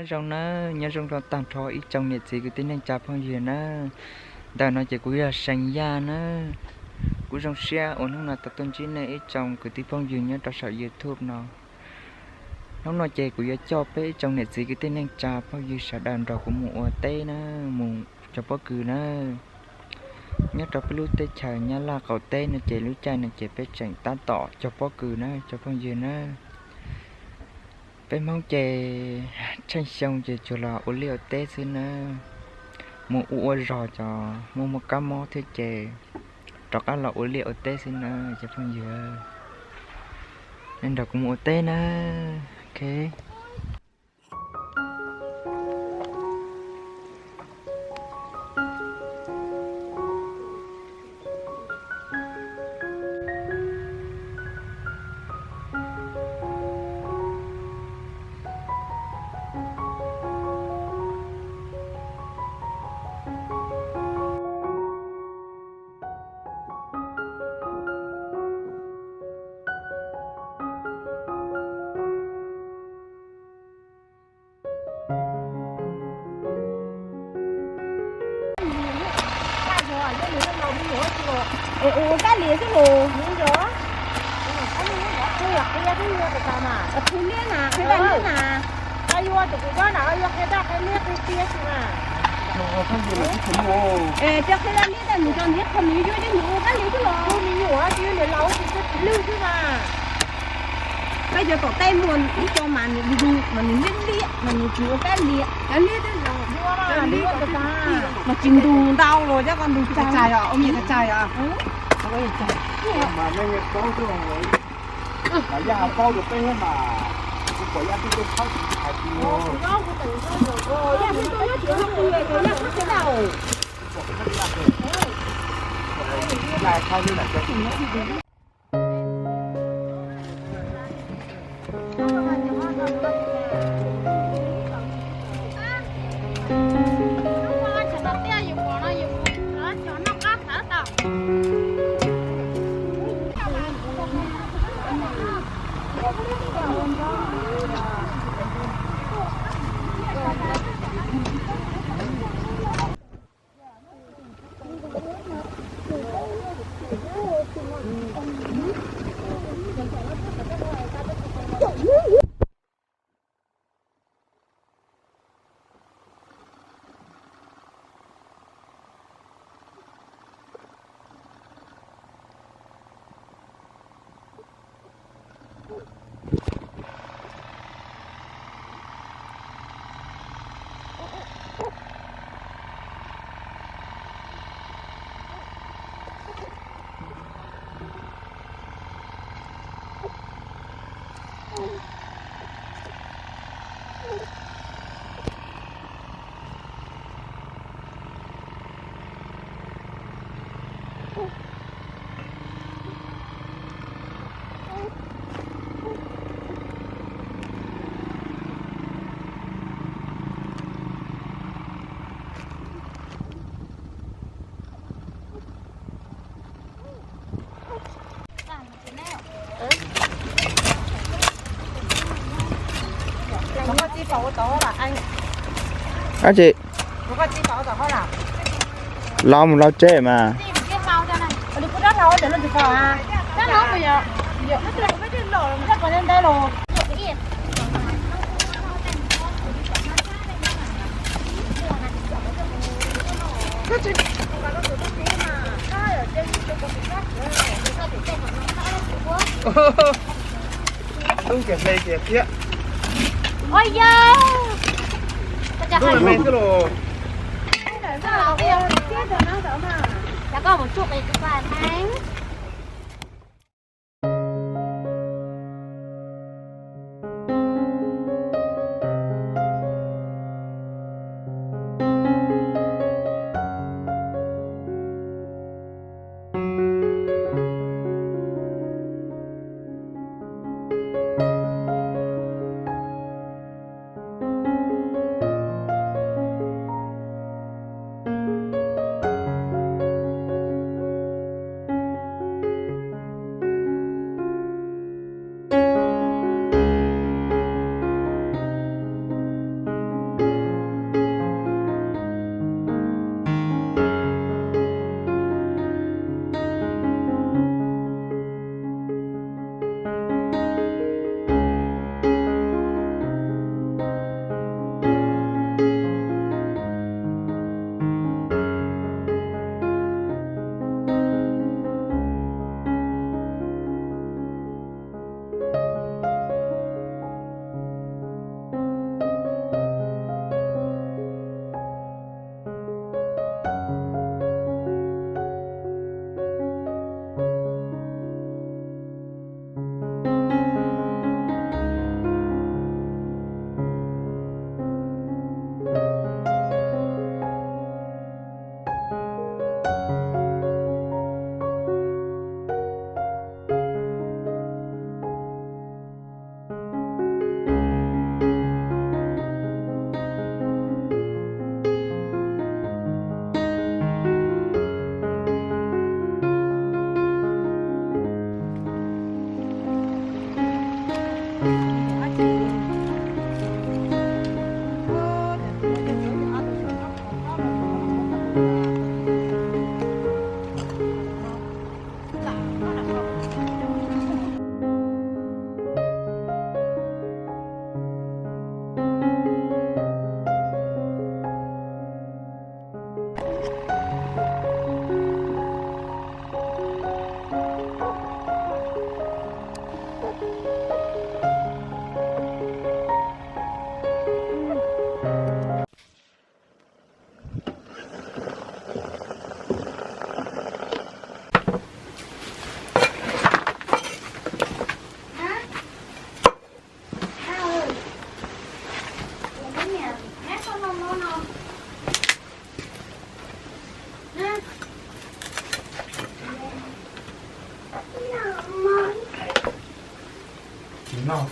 Nyob zoo nawb, nyob zoo rau tag nrho ib tsoom niam txiv kwv tij neej tsa phooj ywg nawb. Ntawm no ces kuv yog See Yaj nawb. Kuv zoo siab uas hnub no tau tuaj ntsib nej ib tsoom kwv tij phooj ywg nyob rau saum YouTube no. Hnub no ces kuv yuav coj peb ib tsoom niam txiv kwv tij neej tsa phooj ywg sawv daws nrog kuv mus ua teb nawb, mus cog pob kws nawb. Nyob rau peb lub teb chaws Nyab Laj qaum teb no ces lub caij no ces peb tseem tab tom cog pob kws nawb tsoom phooj ywg nawb. Peb Hmoob ces tsheej xyoo ces tsuas los ua liaj ua teb xwb nawb. Mus ua ua zog cov muaj muaj kab mob thiab ces rov qab los ua liaj ua teb xwb nawb cov phooj ywg. Nej nrog kuv mus ua teb nawb. Ua kab liam xwb los. Qhia liab na, qhia liab na. Cov qhia liab tej nws tso nws qhov nws yuav coj nws ua kab liam xwb los. Peb cov tom teb muaj ib co mas nws liab liab mas nws tsis ua kab liam. Mas tsis ntug ntau los cov ko ntug tsawg. Ab tsi, los mus los tsev mas. Tub kiag hle kiag thiab. Tub me me xwb los. Tsis noj.